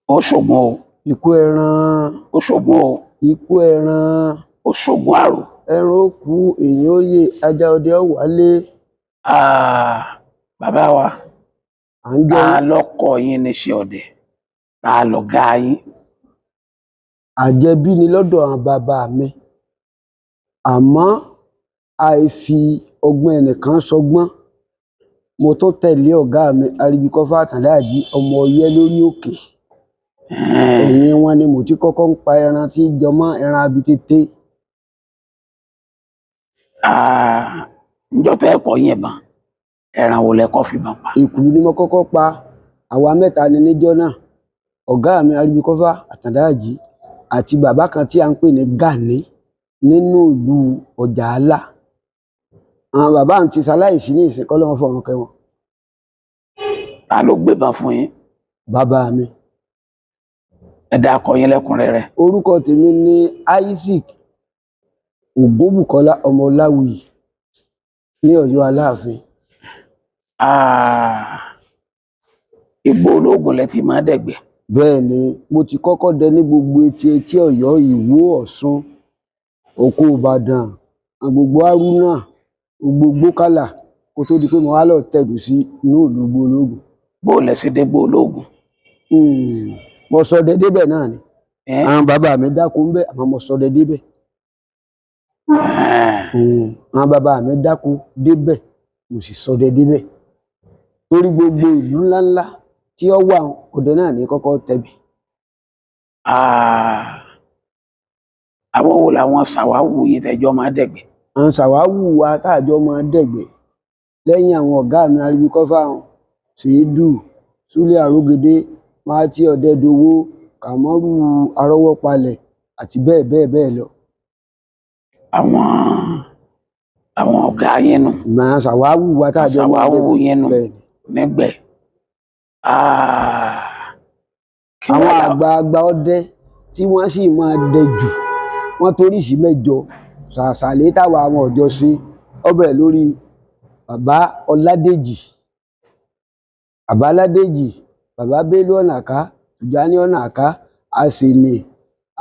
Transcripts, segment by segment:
Ó ṣògùn o. Ikú ẹran. Ó ṣògùn o. Ikú ẹran. Ó ṣògùn àrò. Ẹran ó kú, èèyàn ó yè, ajá ọdẹ ó wálé. Bàbá wa, À ń ta jẹ lọ́kọ yín níṣẹ́ ọdẹ, ta lọ̀gá yín? Àjẹbí ni lọ́dọ̀ àwọn bàbá mi, àmọ́ àìfi ọgbọ́n ẹnìkan sọgbọ́n. Mo tún tẹ̀lé ọ̀gá mi Arìbìkọ́fà Àtàndáàjí, ọmọ Ọyẹ́ lórí òkè. Ẹ̀yìn wọn ni mo ti kọ́kọ́ ń pa ẹran tí jọmọ́ ẹran abitété. Ǹjọ́ tẹ́ ẹ kọ́ yìnbọn, ẹran wo lẹ kọ́ fìbọn pa? Èkuru ni mo kọ́kọ́ pa. Àwa mẹ́ta ni níjọ́ náà: ọ̀gá mi Arìbìkọ́fà Àtàndáàjí àti bàbá kan tí à ń pè ní Gani nínú ìlú Ọjàálà. Àwọn bàbá ń ti ṣaláìsí ní ìsìn, kọ́lọ́run fọ̀run kẹ́ wọn. Ta ló gbébọn fún yín? Bàbá mi. Ẹ dákọ yín lẹ́kùnrẹ́rẹ́. Orúkọ tèmi ni Isaac Ògúnbùkọ́lá ọmọ Ọláwuyì ní Ọ̀yọ́ Aláàfin. Igbó olóògùn lẹ ti máa dẹ̀gbẹ́? Bẹ́ẹ̀ ni, mo ti kọ́kọ́ dẹ ní gbogbo etí etí Ọ̀yọ́, Ìwó, Ọ̀ṣun, Òkò Ìbàdàn, gbogbo Haruna, gbogbo Gbókàlà, kó tó di pé mo wá lọ tẹ̀dó sí inú ìlú Igbó Olóògùn. Bó lẹ ṣe dé Igbó Olóògùn? Mo ṣọdẹ débẹ̀ náà ni. Àwọn bàbá mi dáko ńbẹ̀, àmọ́ mo ṣọdẹ débẹ̀. Àwọn bàbá mi dáko débẹ̀, mo sì ṣọdẹ débẹ̀. Torí gbogbo ìlú ńláńlá tí ó wà, ọdẹ náà ní kọ́kọ́ tẹ̀bẹ̀. Àwọn wo làwọn ṣàwáwù yín tẹjọ́ máa dẹ̀gbẹ́? Àwọn ṣàwáwù wa táàjọ máa dẹ̀gbẹ́ lẹ́yìn àwọn ọ̀gá mi Arìbìkọ́fà, Ṣèédú, Súlẹ̀ Àrógedé, Mátí Ọ̀dẹ́dowó, Kàmọ́rù Arọ́wọ́palẹ̀ àti bẹ́ẹ̀ bẹ́ẹ̀ bẹ́ẹ̀ lọ. Àwọn ọ̀gá yín nù. Àwọn ṣàwáwù wa táàjọ máa Ṣàwáwù dẹ̀gbẹ́. yín nù. Bẹ́ẹ̀ ni. Nígbẹ́. Kí Àwọn wá àgbààgbà ọdẹ tí wọ́n sì máa dẹ jù, wọ́n toríṣìí mẹ́jọ ṣàṣàlẹ̀ táwa àwọn ọ̀jọ́ sí. Ó bẹ̀rẹ̀ lórí bàbá Ọládèjì, bàbá Ọládèjì, bàbá Bello Ọ̀nàká, Tùjání Ọ̀nàká, Àsènì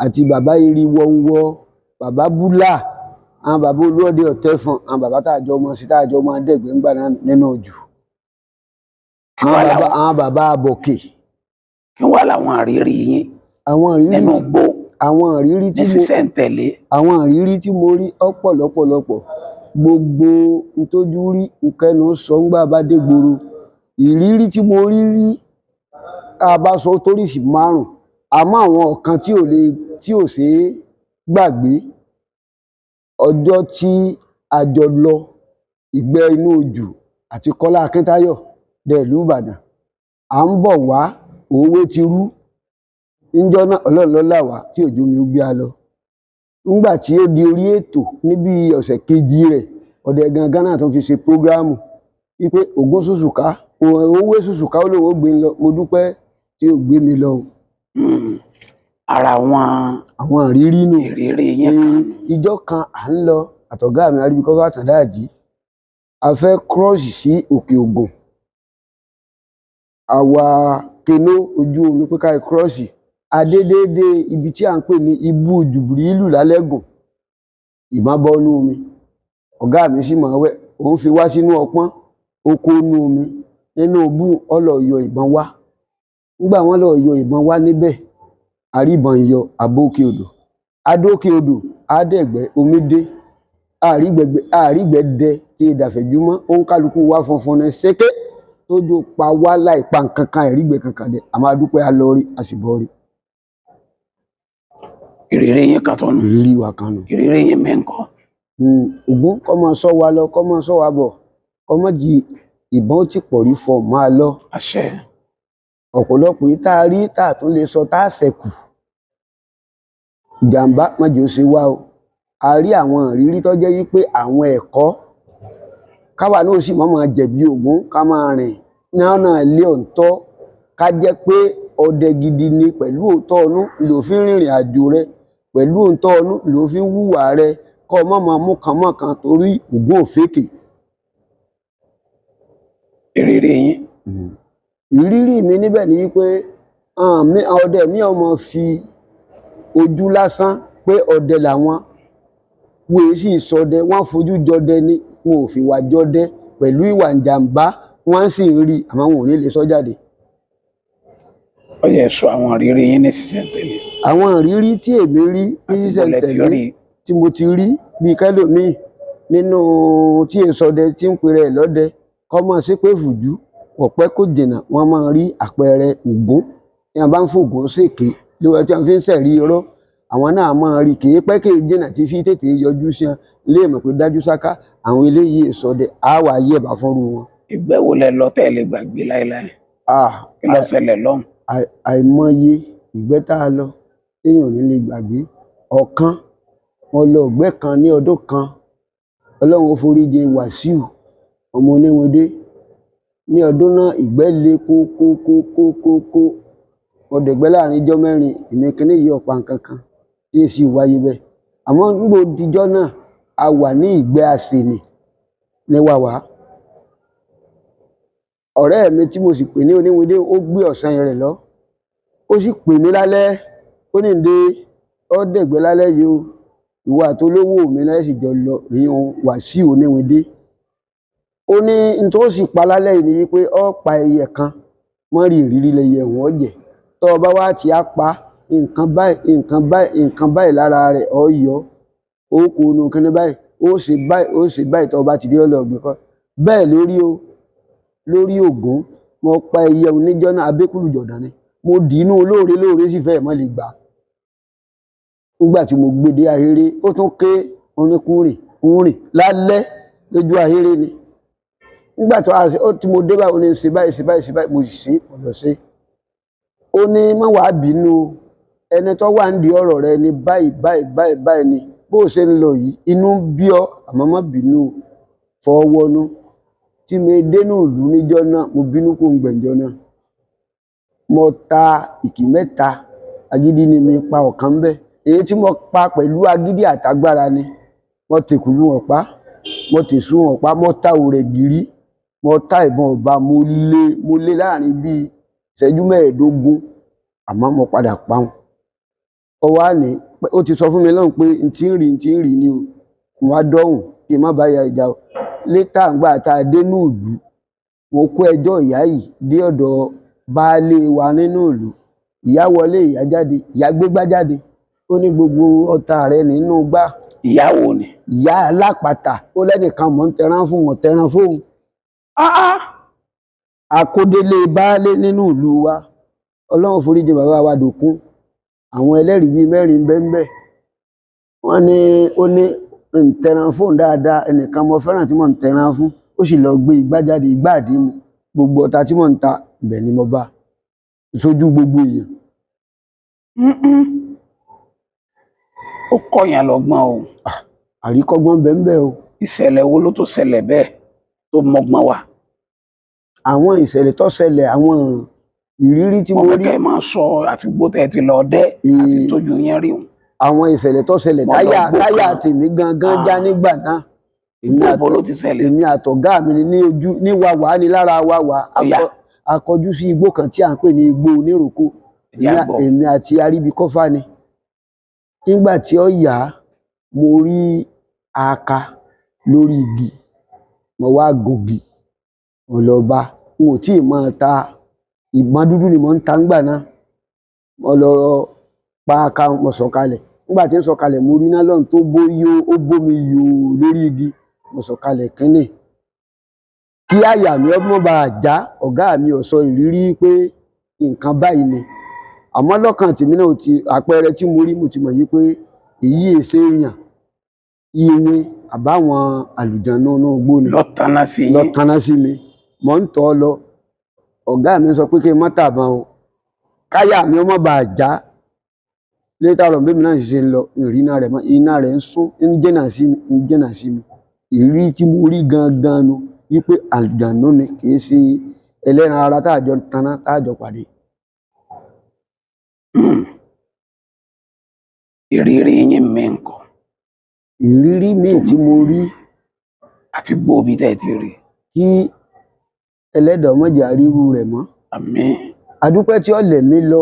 àti bàbá Iriwọ̀nwọ̀, bàbá Búlà, àwọn bàbá Olúọdẹ Ọ̀tẹ̀fọ̀n, àwọn bàbá táàjọ mọ sí táàjọ mọ dẹ̀gbẹ́ ńgbà náà nínú òjò. Kí wá Àwọn bàbá Àbọ̀kè. Kí wá làwọn àrírí yín Àwọn ìrírí nínú igbó àwọn ìrírí ní tí mo sísẹ̀ǹtẹ̀lé? Àwọn ìrírí tí mo rí ọ̀pọ̀ lọ́pọ̀lọpọ̀. Gbogbo ntójú rí nkẹ́nu sọ ńgbà bá dé gboro. Ìrírí tí mo rí rí, tá a bá sọ toríṣìí márùn-ún, àmọ́ àwọn ọ̀kan tí ò lè tí ò ṣeé gbàgbé. Ọjọ́ tí a jọ lọ ìgbẹ́ inú òjò àti Kọ́lá Akíntayọ̀ dé ìlú Ìbàdàn, à ń bọ̀ wá, òwe ti rú. Níjọ́ náà Ọlọ́run ló là wá tí òjò mi ó gbé a lọ. Nígbà tí ó di orí ètò níbi ọ̀sẹ̀ kejì rẹ̀, ọdẹ gangan náà tó fi ṣe prógráàmù wípé Ògún ṣùṣùká, òwe ṣùṣùká ó lóun ó gbé ń lọ. Mo dúpẹ́ tí ò gbé mi lọ o. Ara àwọn Àwọn ìrírí nù. ìrírí yín kan. Ìjọ́ kan à ń lọ àtọ̀gá mi Arìbìkọ́fà Àtàndáàjí, a fẹ́ kírọ́ọ̀sì sí Òkè Ògùn. Àwa kenó ojú omi pé ká kírọ́ọ̀sì. A dé déédé ibi tí à ń pè ní Ibú Jùbìrílù lálẹ́gùn. Ìbọn bọ́ nú omi. Ọ̀gá mi sì máa wẹ̀, òun fi wá sínú ọpọ́n, ó kó nú omi. Nínú ibú ó lọ yọ ìbọn wá. Nígbà wọ́n lọ yọ ìbọn wá níbẹ̀, àríbọn yọ àbókè odò. Adókè odò, àdẹ̀gbẹ́ omi dé. Àrígbẹ́ dẹ tí ìdàfẹ́júmọ́, ó ń kálukú wá funfun ní séké tójò pa wá láì pa nǹkan kan, ẹ̀rígbẹ́ kankan dẹ. A máa dúpẹ́, a lọ rí, a sì bọ́ rí. Ìrírí yín kan tó nù. Ìrírí wa kan nù. Ìrírí yín mi ńkọ́? Ògún kọ́ máa sọ wa lọ, kọ́ máa sọ wa bọ̀, kọ́ máa jí ìbọn ó ti pọ̀ rí fọ̀ máa lọ. Àṣẹ. Ọ̀pọ̀lọpọ̀ yìí tá a rí tá a tún lè sọ tá a ṣẹ̀kù. Ìjàmbá má jẹ́ ó ṣe wá o. A rí àwọn ìrírí tó jẹ́ wípé àwọn ẹ̀kọ́ káwa náà sì máa máa jẹ̀bi Ògún, ká máa rìn náà ilé ọ̀ǹtọ́, ká jẹ́ pé ọdẹ gidi ni pẹ̀lú òótọ́ ọnú ló fi ń rìnrìn àjò rẹ, pẹ̀lú òótọ́ ọnú ló fi ń wúwà rẹ, kọ́ ọ má máa mú kan mọ́ kan torí Ògún òfékè. Ìrírí yín. Ìrírí mi níbẹ̀ ni wípé Àwọn ọdẹ mi ọmọ fi ojú lásán pé ọdẹ làwọn, wọ́n èyí sì sọdẹ, wọ́n fojú jọdẹ ni, wọn ò fìwà jọdẹ pẹ̀lú ìwà ìjàmbá, wọ́n sì ń rí, àmọ́ wọn ò ní lè sọ jáde. Ó yẹ sọ àwọn ìrírí yín ní sísẹ̀ntẹ̀lé. Àwọn ìrírí tí èmi rí ní Àti bọ́lẹ̀ tí ó sísẹ̀ntẹ̀lé rí. tí mo ti rí, bíi kẹ́lòmíì nínú tí èsọdẹ tí ń pèrè ẹ̀ lọ́dẹ kọ́ mọ́ sí pé fùjú kò pẹ́ kò jìnnà, wọ́n máa rí àpẹẹrẹ Ògún tí wọ́n bá ń fògún ṣèké lórí tí wọ́n fi ń sẹ̀rí irọ́, àwọn náà máa rí, kì í pẹ́ kì í jìnnà tí fi tètè yọjú sí wọn lè mọ̀ pé dájú sáká àwọn eléyìí èsọdẹ á wà yẹ̀bà fọ́rú wọn. Ìgbẹ́ wo lẹ lọ tẹ́ ẹ lè gbàgbé láéláé? Kí ló ṣẹlẹ̀ lọ́hùn? Àìmọye ìgbẹ́ tá a lọ téèyàn ò ní lè gbàgbé. Ọ̀kan, mo lọ ìgbẹ́ kan ní ọdún kan, Ọlọ́run ó foríjì Wàsíù ọmọ Oníwindé. Ní ọdún náà ìgbẹ́ le kókókókókó. Mo dẹ̀gbẹ́ láàrin ijọ́ mẹ́rin, èmi kíní yìí ọ̀pá nǹkan kan tí èsì wáyé bẹ́ẹ̀. Àmọ́ nígbà òdìjọ́ náà, a wà ní ìgbẹ́ àsènì ní Wàwá. Ọ̀rẹ́ mi tí mo sì pè ní Oníwindé, ó gbé ọ̀sán rẹ̀ lọ. Ó sì pè mí lálẹ́, ó ní ǹdé, ó dẹ̀gbẹ́ lálẹ́ yìí o. Ìwọ àtolówó mi lẹ́ sì jọ lọ, ìyẹn Wàsíù Oníwindé. Ó ní n tó sì pa lálẹ́ yìí ni wípé ó pa ẹyẹ kan, mọ́ rí ìrírí lẹyẹ òun ó jẹ. Tọ́ ọ bá wá ti á pa nǹkan báyìí, nǹkan báyìí, nǹkan báyìí lára rẹ̀, ó yọ. Ó kó inú kíní báyìí, ó ṣe báyìí, ó ṣe báyìí, tọ́ ọ bá ti dé ọlọ́ọ̀gbìn kan. Bẹ́ẹ̀ lórí o, lórí Ògún, mo pa ẹyẹ oníjọ́ náà, Abékúlù Jọ̀dàn ni. Mo dì inú olóore lóore sì fẹ́ mọ́ lè gbà. Nígbà tí mo gbé dé ahéré, ó tún ké oníkúrìn, kúrìn lálẹ́ lójú ahéré ni. Nígbà tó a ṣe, ó tí mo dé báyìí, ó ní ṣe báyìí, ṣe báyìí, ṣe báyìí, mo sì ṣe, mo lọ ṣe. Ó ní má wàá bínú o, ẹni tó wà nídìí ọ̀rọ̀ rẹ ni báyìí, báyìí, báyìí, báyìí ni. Bó o ṣe ń lọ yìí, inú ń bí ọ, àmọ́ má bínú o, fọwọ́nú. Tí mi dénú ìlú níjọ́ náà, mo bínú kó ń gbẹ̀njọ́ náà. Mo ta ìkì mẹ́ta, agídí ni mi pa ọ̀kan ńbẹ̀. Èyí tí mo pa pẹ̀lú agídí àtagbára ni. Mo tèkùlù ọ̀pá, mo tèṣù ọ̀pá, mo ta òrẹ̀ gìrì, mo ta ìbọn ọ̀ba, mo lé láàrin bíi ìṣẹ́jú mẹ́ẹ̀ẹ́dógún, àmọ́ mo padà pa wọ́n. Ó wá ní, ó ti sọ fún mi lọ́hùn pé n tí ń rí, n tí ń rí ni o. Mo wá dọ́hùn kí n má bá ya ìjà o. Létà ńgbà tá a dénú ìlú, mo kó ẹjọ́ ìyá yìí dé ọ̀dọ̀ baálé wa nínú ìlú. Ìyá wọlé, ìyá jáde, ìyá gbégbá jáde. Ó ní gbogbo ọta rẹ nínú gbá. Ìyá wo ni? Ìyá alápatà, ó lẹ́nìkan mò ń tẹran fún, mò ń tẹran fóun. Akódélé baálé nínú ìlú wa. Ọlọ́run foríjì bàbá wa Dòkun. Àwọn ẹlẹ́rìí bíi mẹ́rin bẹ́ńbẹ́. Wọ́n ní ó ní ń tẹran fóun dáadáa, ẹnìkan mo fẹ́ràn tí mò ń tẹran fún. Ó sì lọ gbé igbá jáde, igbá àdín mu. Gbogbo ọta tí mò ń ta, ibẹ̀ ni mo bá. Sójú gbogbo èèyàn. Ó kọ̀yàn lọ́gbọ́n o. Àríkọ́gbọ́n bẹ́ńbẹ́ o. Ìṣẹ̀lẹ̀ wo ló tó ṣẹlẹ̀ bẹ́ẹ̀ tó mọ́gbọ́n wá? Àwọn ìṣẹ̀lẹ̀ tó ṣẹlẹ̀, àwọn ìrírí tí mo Mo fẹ́ rí. kẹ́ ẹ máa sọ àtìgbó tẹ́ ẹ ti lọ dẹ́ àti tójú yẹn rí wọn. Àwọn ìṣẹ̀lẹ̀ tó ṣẹlẹ̀ Mo lọ gbó táyà kan. tèmi gangan já nígbà náà. Ibo ló ti ṣẹlẹ̀? Èmi àtọ̀gá mi ni ní ojú ní wàwá ni lára wàwá. Ọ̀yá. A kọjú sí igbó kan tí à ń pè ní igbó oníròkó. Ẹ̀jẹ̀ á gbọ́. Èmi àti Aríbikọ́fá ni. Nígbà tí ó yá, mo rí aka lórí igi. Mo wá gògì. Mo lọ bá. N ò tí ì máa ta ìbọn dúdú ni mò ń ta ńgbà náà. Mo lọ pa aka, mo sọ̀kalẹ̀. Nígbà tí ń sọ̀kalẹ̀, mo rí iná lọ́hùn tó bó yó, ó bómi yòò lórí igi. Mo sọ̀kalẹ̀ kínní. Kí àyà mi ọmọ bá já, ọ̀gá mi ò sọ ìrírí pé nǹkan báyìí ni. Àmọ́ lọ́kàn tèmi náà ti àpẹẹrẹ tí mo rí, mo ti mọ̀ yí pé èyí èsè èèyàn, iwin àbáwọn àlùjànnú inú igbó ni. Lọ tanná sí yín. Lọ tanná sí mi. Mò ń tọ́ lọ. Ọ̀gá mi sọ pé kí n má tàbọn o. Káyà mi ọmọ bá já. Létà lọ bí mi náà ṣe ń lọ, ìrìnà rẹ̀ mọ́, iná rẹ̀ ń sún, ń jìnà sí mi, ń jìnà sí mi. Ìrírí tí mo rí gangan nu wípé àlùjànnú ni, kì í ṣe ẹlẹ́ran ara tá a jọ tanná, tá a jọ pàdé. Ìrírí yín mi ńkọ́? Ìrírí míì tí mo rí. Àti gbó bí tẹ́ ẹ ti rí. Kí ẹlẹ́dàá má jẹ́ á rírú rẹ̀ mọ́. Àmín. Adúpẹ́ tí ọ̀lẹ̀ mi lọ,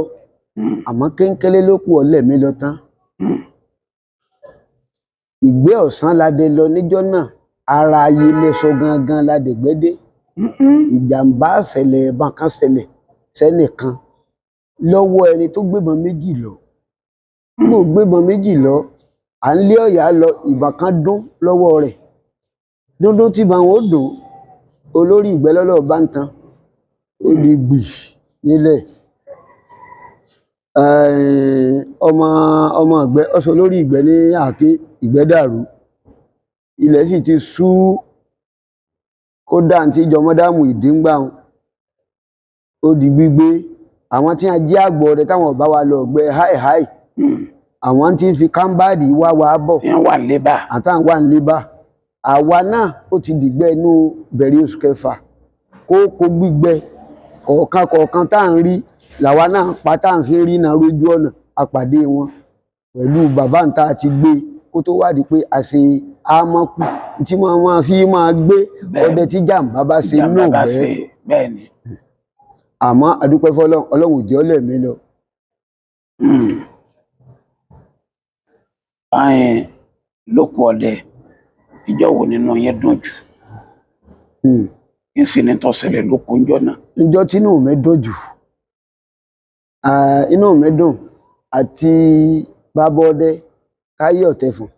àmọ́ kéńkélé ló kù ọ̀lẹ̀ mi lọ tán. Ìgbẹ́ ọ̀sán ládé lọ níjọ́ náà, ara ayé mẹ́sọ gangan ládẹ̀gbẹ́dé. Ìjàmbá ṣẹlẹ̀, ìbọn kan ṣẹlẹ̀ sẹ́nìkan lọ́wọ́ ẹni tó gbébọn méjì lọ. Mo gbébọn méjì lọ, à ń lé ọ̀yà lọ, ìbọn kan dún lọ́wọ́ rẹ̀. Dúndún tí ìbọn wọn ó dùn, olórí ìgbẹ́ lọ́lọ́ bá ń tan, ó di gbì nílẹ̀. Ọmọ ọmọ ìgbẹ́, ọsọ olórí ìgbẹ́ ní àáké, ìgbẹ́ dàrú. Ilẹ̀ sì ti ṣú, kódà tí jọmọdámù ìdíngbà ó di gbígbé. Àwọn tí a jẹ́ àgbọ̀ rẹ̀ táwọn ọba wa lọ ọgbẹ́ háì háì, àwọn tí ń fi kámbáàdì wá wa bọ̀ tí wọ́n wà lébà. Àtàwọn wà ń lébà. Àwa náà ó ti dìgbẹ́ inú bẹ̀rẹ̀ oṣù kẹfà, kókó gbígbẹ kọ̀ọ̀kan kọ̀ọ̀kan tá à ń rí làwa náà pa tá à ń fi rí náà rójú ọ̀nà. Àpàdé wọn pẹ̀lú bàbá ń ta ti gbé kó tó wádìí pé a ṣe ámọ́kù tí wọ́n máa fi máa gbé ọdẹ tí jàǹbá bá ṣe Ìjàmbá náà bá bẹ́ẹ̀. ṣe bẹ́ẹ̀ ni. Àmọ́ adúpẹ́ fọlọ́run, Ọlọ́run ò jẹ́ ọ́lẹ̀ mi lọ. Báyìí lóko ọdẹ, ìjọ wo nínú yẹn dùn jù? Kí sì ni tó ṣẹlẹ̀ lóko ńjọ́ náà? Ìjọ tí inú mi dùn jù, inú mi dùn àti bàbá ọdẹ Táyé Ọ̀tẹ̀fọ̀n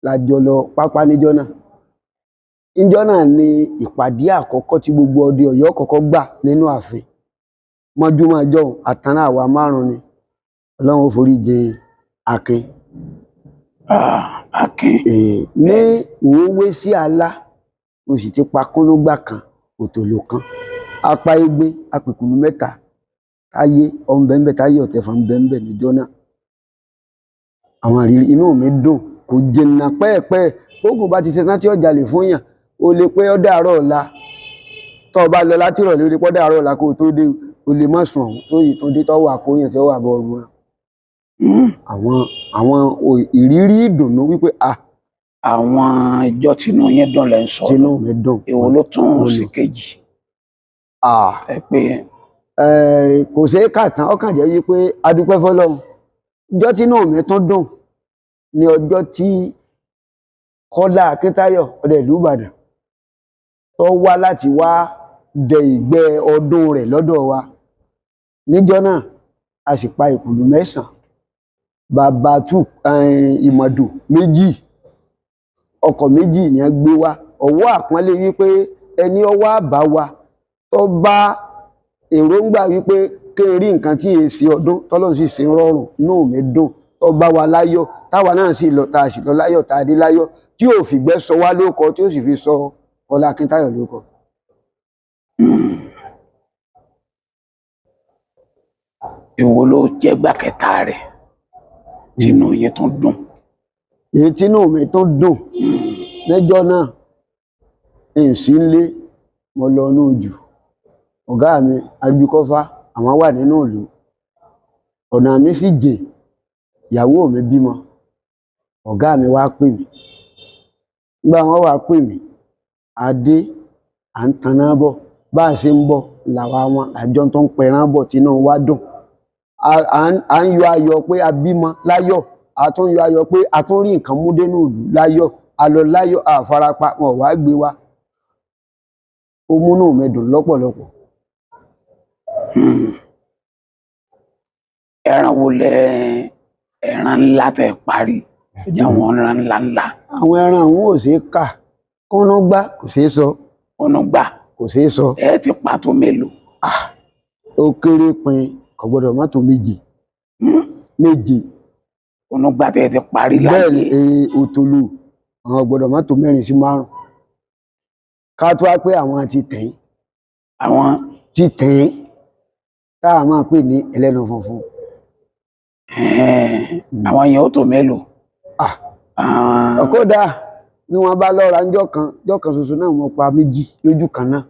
la jọ lọ pápá níjọ́ náà. Níjọ́ náà ni ìpàdé àkọ́kọ́ tí gbogbo ọdẹ Ọ̀yọ́ kọ́kọ́ gbà nínú ààfin. Mọ́júmọ́ ọjọ́ àtàrà àwa márùn-ún ni. Ọlọ́run ó forí jìn Akin. Akin. Ní òwe sí alá, mo sì ti pa kúnúgbà kan, òtòlò kan, apá egbin, apèkùlù mẹ́ta. Táyé ọ̀nbẹ̀ńbẹ̀, Táyé Ọ̀tẹ̀fọ̀n ńbẹ̀ńbẹ̀ níjọ́ náà. Àwọn àrírí inú mi dùn kò jìnnà pẹ́ẹ̀pẹ́ẹ̀. Ogun bá ti ṣe tán tí ọjà lè fún yàn, o lè pé ó dàárọ̀ ọ̀la. Tó o bá lọ láti ìrọ̀lẹ́, o lè pé ó dàárọ̀ ọ̀la kó o tó dé, o lè má sùn ọ̀hún tó yìí tó dé tó wà kó yàn tí ó wà bọ̀ ọ̀run náà. Àwọn ìrírí ìdùnnú wípé a. Àwọn ìjọ tínú yẹn dùn lẹ́ ń sọ. Tínú mi dùn. Èwo ló tún sí kejì? Ẹ pé Kò ṣeé kà tán, ó kàn jẹ́ wípé adúpẹ́ fọlọ́run. Ìjọ tínú mi tún dùn ní ọjọ́ tí Kọ́lá Akíntayọ̀ ọdẹ ìlú Ìbàdàn tó wá láti wá dẹ ìgbẹ́ ọdún rẹ̀ lọ́dọ̀ wa. Níjọ́ náà a sì pa ìkùlù mẹ́sàn-án, bàbá tù ìmọ̀dò méjì, ọkọ̀ méjì ni a gbé wá. Ọwọ́ àpọ́nlé wípé ẹni ọwọ́ àbá wa tó bá èròǹgbà wípé kí n rí nǹkan tí èsì ọdún tọ́lọ́run sì ṣe ń rọrùn, inú mi dùn tó bá wa láyọ̀, táwa náà sì lọ, tá a sì lọ láyọ̀, tá a dé láyọ̀, tí ò fìgbẹ́ sọ wá lóko, tí ó sì fi sọ Kọ́lá Akíntayọ̀ lóko. Èwo ló jẹ́ gbà kẹta rẹ̀ tínú yẹn tún dùn? Èyí tínú mi tún dùn lẹ́jọ́ náà, n sí nlé, mo lọ inú jù. Ọ̀gá mi Agbíkọ́fá àwọn wà nínú ìlú, ọ̀nà mi sì jìn, ìyàwó mi bímọ. Ọ̀gá mi wá pè mí. Nígbà wọ́n wá pè mí, adé à ń taná bọ̀, bá a ṣe ń bọ̀ làwa wọn àjọ tó ń pẹran bọ̀, tínú wa dùn. À ń yọ ayọ̀ pé a bímọ láyọ̀, a tún yọ ayọ̀ pé a tún rí nǹkan mú dénú ìlú láyọ̀, a lọ láyọ̀, a farapa, wọn ò wá gbé wa. Ó múnú mi dùn lọ́pọ̀lọpọ̀. Ẹran wo lẹ ẹran ńlá tẹ parí? Ó jẹ́ àwọn ẹran ńlá ńlá. Àwọn ẹran àwọn ò ṣeé kà, kúnúgbá kò ṣeé sọ. Kúnúgbá kò ṣeé sọ. Ẹ ti pa tó mélòó? Ó kéré pin, kò gbọdọ̀ má tó méje. Méje. Kúnúgbá tẹ ti parí láyé. Bẹ́ẹ̀ ni, òtòlù àwọn gbọdọ̀ má tó mẹ́rin sí márùn. Ká tó wá pé àwọn ti tẹ̀yìn. Àwọn ti tẹ̀yìn tá a máa pè ní ẹlẹ́nu funfun. Àwọn yẹn ó tó mélòó? Kódà bí wọ́n bá lọ́ra ńjọ́ kan, ńjọ́ kan ṣoṣo náà wọ́n pa méjì lójú kan náà.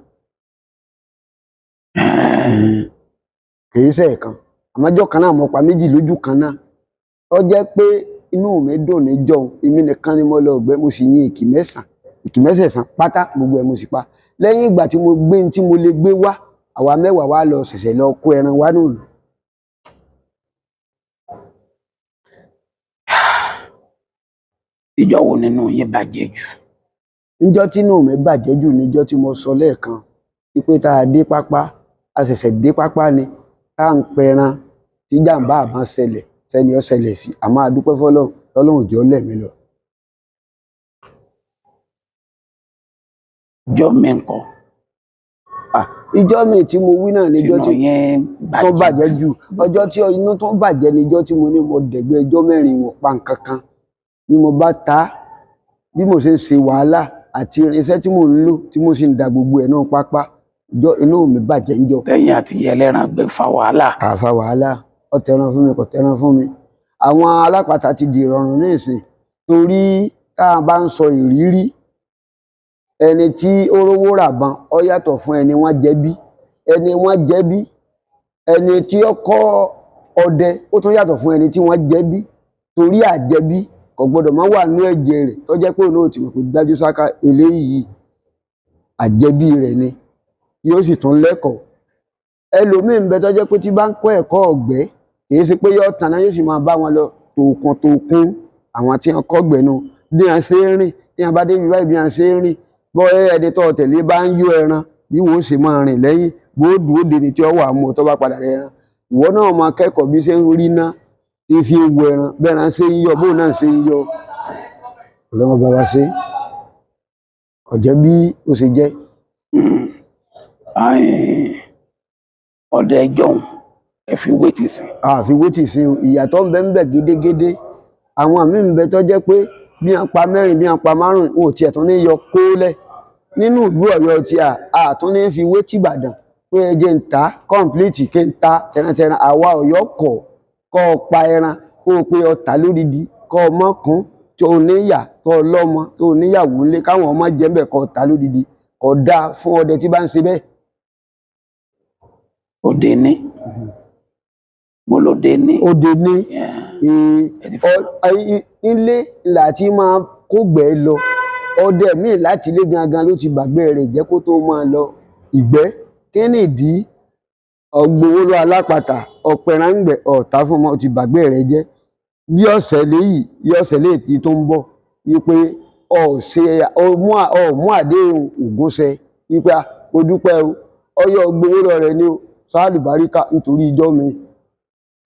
Kìí ṣe ẹ̀kan, àmọ́ ńjọ́ kan náà mo pa méjì lójú kan náà. Ó jẹ́ pé inú mi dùn níjọ́, èmi nìkan ni mo lọ ọ̀gbẹ́, mo sì yin ìkì mẹ́sàn-án, ìkì mẹ́sẹ̀sán pátá gbogbo ẹ̀ mo sì pa. Lẹ́yìn ìgbà tí mo gbé ní tí mo lè gbé wá Àwa 10 wá lọ ṣẹ̀ṣẹ̀ lọ kó ẹran wá nùlù. Ìjọ́ wo nínú yín bàjẹ́ jù? Níjọ́ tínú mi bàjẹ́ jù níjọ́ tí mo sọ lẹ́ẹ̀kan wípé tá a dé pápá, a ṣẹ̀ṣẹ̀ dé pápá ni, tá à ń pẹran, tí jàǹbá àbá ṣẹlẹ̀ sẹ́ni ó ṣẹlẹ̀ sí. Àmọ́ a dúpẹ́ fọ́lọ́run, tọ́lọ́run ò jẹ́ ó lẹ̀mí lọ. Ìjọ́ mi ńkọ́? Ìjọ́ mi tí mo wí náà níjọ́ Tínú tí yín tó bàjẹ́ bàjẹ́ jù. Ọjọ́ tí inú tó bàjẹ́ níjọ́ tí mo ní mo dẹ̀gbẹ́ ọjọ́ 4 wọn pa nǹkan kan. Bí mo bá ta, bí mo ṣe ń ṣe wàhálà àti irinṣẹ́ tí mò ń lò tí mo sì ń da gbogbo ẹ̀ náà pápá, ìjọ́ inú mi bàjẹ́ ńjọ́. Tẹ́yìn àti ẹlẹ́ran gbé fa wàhálà. Àfa wàhálà, ó tẹran fún mi, kò tẹran fún mi. Àwọn alápatà ti di ìrọ̀rùn nísìn, torí tá a bá ń sọ ìrírí, ẹni tí ó rówó rà ban ó yàtọ̀ fún ẹni wọ́n jẹ̀bi. Ẹni wọ́n jẹ̀bi, ẹni tí ó kọ́ ọdẹ ó tún yàtọ̀ fún ẹni tí wọ́n jẹ̀bi, torí àjẹbí kò gbọdọ̀ má wà nú ẹ̀jẹ̀ rẹ̀, tó jẹ́ pé òun náà ti mọ̀ pé dájú sáká eléyìí àjẹbí rẹ̀ ni, yóò sì tún lẹ́kọ̀ọ́. Ẹlòmíín bẹ tó jẹ́ pé tí bá ń kọ́ ẹ̀kọ́ ọ̀gbẹ́, kì í ṣe pé yóò tàná, yóò sì máa bá wọn lọ tòkun tòkun. Àwọn tí wọ́n kọ́gbẹ́ nu bí wọ́n ṣe ń rìn, tí wọ́n bá dé ibi báyìí bí wọ́n ṣe ń rìn, bọ́ ẹni tó tẹ̀lé bá ń yó ẹran, bí wọ́n ṣe máa rìn lẹ́yìn, bó dúró de ni tí ó wà mú ọ tó bá padà rẹ ẹran. Ìwọ náà máa kẹ́kọ̀ọ́ bí ṣe ń rí ná tí fi ń wo ẹran, bẹ́ẹ̀ náà ṣe ń yọ, bóun náà ṣe ń yọ. Ọlọ́run bá wa ṣe, kò jẹ́ bí ó ṣe jẹ́. Ọdẹ jọ̀hún, ẹ fi wé tì sí. Àfi wé tì sí o, ìyàtọ̀ ń bẹ ń bẹ gédégédé. Àwọn míì ń bẹ tó jẹ́ pé bí wọ́n pa 4, bí wọ́n pa 5, wọn ò tiẹ̀ tún ní yọ kólẹ̀. Nínú ìlú Ọ̀yọ́ tí a tún ní fi wé tìbàdàn pé ẹ jẹ́ ń ta kọ́ǹpìlìtì kí n ta tẹrantẹran. Àwa Ọ̀yọ́ kọ̀ kọ́ ọ pa ẹran kó o pe ọ̀tá lódidi kọ́ ọ mọ́ kún tó o níyà tó o lọ́mọ tó o níyàwó ńlé káwọn ọmọ jẹ́ ń bẹ̀ kọ́ ọ ta lódidi, kò dáa fún ọdẹ tí bá ń ṣe bẹ́ẹ̀. Òde ní. Mo lóde ní. Òde ní. Ilé láti máa kógbẹ́ lọ. Ọdẹ míì láti ilé gangan ló ti gbàgbé rẹ̀ jẹ́ kó tó máa lọ ìgbẹ́. Kí nìdí? Ọgbowó lọ alápatà, ọ̀pẹ̀ràǹgbẹ̀ ọ̀tá fún ọmọ ti gbàgbé rẹ̀ jẹ́. Bí ọ̀sẹ̀ léyìí, bí ọ̀sẹ̀ léyìí tó ń bọ̀, wípé ọ̀ mú àdéhùn ògúnṣe, wípé o dúpẹ́ o, ọyọ́ ọgbowó lọ rẹ̀ ni o, sáàlù báríkà nítorí ijọ́ mi.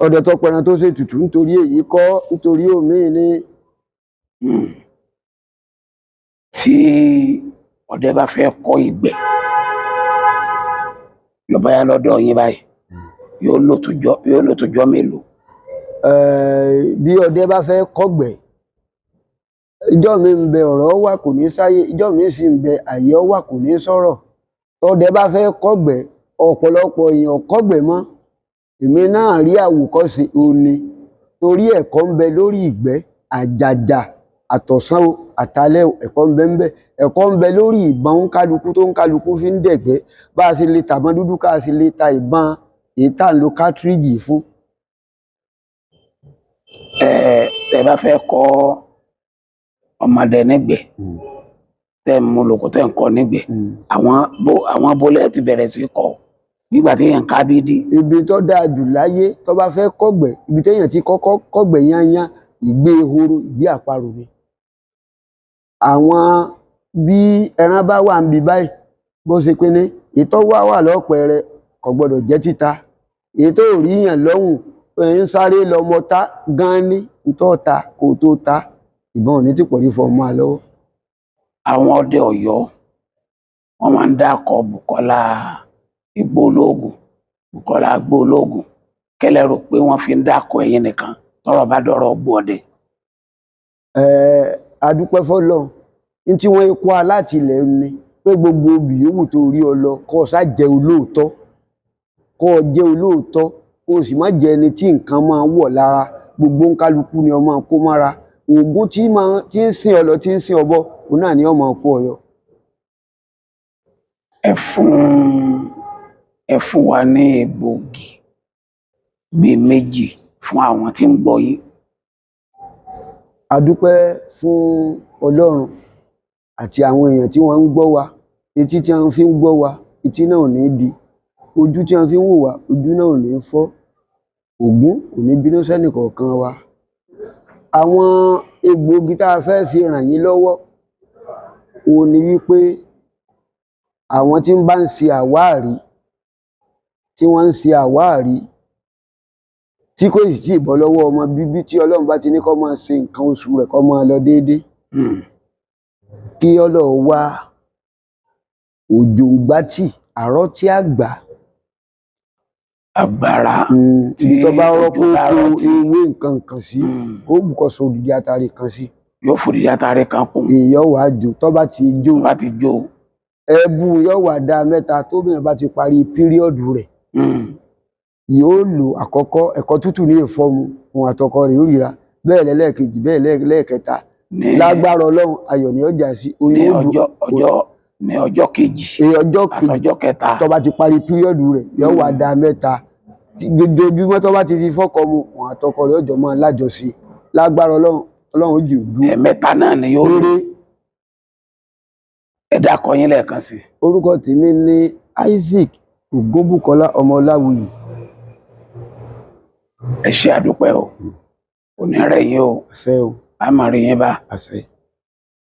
Ọdẹ tó pẹran tó ṣètùtù nítorí èyí kọ́, nítorí òmíì ni. Tí ọdẹ bá fẹ́ kọ́ ìgbẹ́ lọ́bàá yá lọ́dọ̀ yín báyìí, yóò lò tó jọ́ mélòó? Bí ọdẹ bá fẹ́ kọ́gbẹ́, ìjọ́ mi ń bẹ ọ̀rọ̀ wà kò ní sáyé, ìjọ́ mi sì ń bẹ àyè wà kò ní sọ̀rọ̀. Tọdẹ bá fẹ́ kọ́gbẹ́, ọ̀pọ̀lọpọ̀ èèyàn kọ́gbẹ́ mọ́. Èmi náà rí àwòkọ́ṣe òní, torí ẹ̀kọ́ ń bẹ lórí ìgbẹ́, àjàjà àtọ̀sán o, àtalẹ́ o, ẹ̀kọ́ ń bẹ ń bẹ. Ẹ̀kọ́ ń bẹ lórí ìbọn ń kálukú tó ń kálukú fi ń dẹ̀gbẹ́. Bá a ṣe lè tàbọn dúdú ká a ṣe lè ta ìbọn èyí tá à ń lo kátríìjì fún. Ẹ bá fẹ́ kọ́ ọmọdé nígbẹ́, tẹ́ ń mú lóko tẹ́ ń kọ́ nígbẹ́, àwọn bolẹ́ ti bẹ̀rẹ̀ sí kọ́ nígbà tí èèyàn ká bí dí. Ibi tó dáa jù láyé tó bá fẹ́ kọ́gbẹ́, ibi téèyàn ti kọ́kọ́ kọ́gbẹ́ yányán, ìgbé ehoro, ìgbé àparò ni. Àwọn bí ẹran bá wà níbi báyìí, bó ṣe pé ní ìtọ́ wá wà lọ́pẹẹrẹ kò gbọdọ̀ jẹ́ títa. Èyí tó rí yàn lọ́hùn, ẹ̀ ń sáré lọ mọ́ta gan ní ìtọ́ ta kó tó ta, ìbọn ò ní tí pọ̀ rí fọ́ ọmọ àlọ́wọ́. Àwọn ọdẹ Ọ̀yọ́ wọ́n máa ń dákọ̀ Bùkọ́lá Igbóolóògùn, Bùkọ́lá Igbóolóògùn. Kẹ́lẹ́ rò pé wọ́n fi ń dákọ̀ ẹ̀yin nìkan tọ́rọ̀ bá dọ̀rọ̀ ọgbọ́n ọdẹ. A dúpẹ́ fọ́lọ́run. Ní tí wọ́n kó a láti ilẹ̀ ni pé gbogbo obì yòówù tó rí ọ lọ, kó o sá jẹ́ olóòótọ́, kó o jẹ́ olóòótọ́, kó o sì má jẹ́ ẹni tí nǹkan máa wọ̀ lára. Gbogbo ń kálukú ni ọ máa kó mára. Ògùn tí ń sìn ọ lọ, tí ń sìn ọ bọ̀, òun náà ni ọ máa kó ọ yọ. Ẹ fún wa ní egbòogi bíi méjì fún àwọn tí ń gbọ́ yín. A dúpẹ́ fún Ọlọ́run àti àwọn èèyàn tí wọ́n ń gbọ́ wa, etí tí wọ́n fi ń gbọ́ wa, etí náà ò ní di. Ojú tí wọ́n fi ń wò wá, ojú náà ò ní fọ́. Ògún kò ní bínú sẹ́nìkọ̀ọ̀kan wa. Àwọn egbòogi tá a fẹ́ fi ràn yín lọ́wọ́ òun ni wípé àwọn tí ń bá ń ṣe àwáàrí, tí wọ́n ń ṣe àwáàrí tí kò sì tíì bọ́ lọ́wọ́ ọmọ bíbí, tí Ọlọ́run bá ti ní kó máa ṣe nǹkan oṣù rẹ̀, kó máa lọ déédéé, kí Ọlọ́run wá òjòǹgbàtì àrọ́tí àgbà. Àgbàrá. Ibi tó bá òjò rọ́pò bá kó rọ̀ tí ewé nǹkan kan sí, ó bùkọ́ sọ òdìdí atare kan sí. Yóò fòdìdí atare kan kún. Èèyàn wàá jò. Tó bá ti jó, tó bá ti jó, ẹbú yóò wà dá mẹ́ta. Tóbìnrin bá ti parí period rẹ̀, yóò lò àkọ́kọ́ ẹ̀kọ́ tútù ní ìfọ́mu, òun àtọkọ rẹ̀ ó ríra bẹ́ẹ̀, lẹ́lẹ́kejì bẹ́ẹ̀, lẹ́ẹ̀kẹta. Lágbára Ọlọ́run, ayọ̀ ní ọjà sí. Ní Oyún ó dùn. Ọjọ́ ọjọ́ ní ọjọ́ kejì Èyí ọjọ́ kejì àtọjọ́ kẹta. Tó bá ti parí period rẹ̀, yóò wà dá mẹ́ta. Dojoojúmọ́ tó bá ti fi fọ́kọ mu, òun àtọkọ rẹ̀ ọjọ́ máa lájọṣe. Lágbára Ọlọ́run, Ọlọ́run ó jì ó dúró. Ẹ̀ẹ̀mẹ́ta náà ni yóò lò. Péré. Ẹ dákọ yín lẹ́ẹ̀kan sí. Orúkọ tèmi ní Isaac Ògúnbùkọ́lá ọmọ Ọláwuyì. Ẹ ṣé, àdúpẹ́ o. Kò ní rẹ̀ yín o. Àṣẹ o. A máa rí yín bá. Àṣẹ.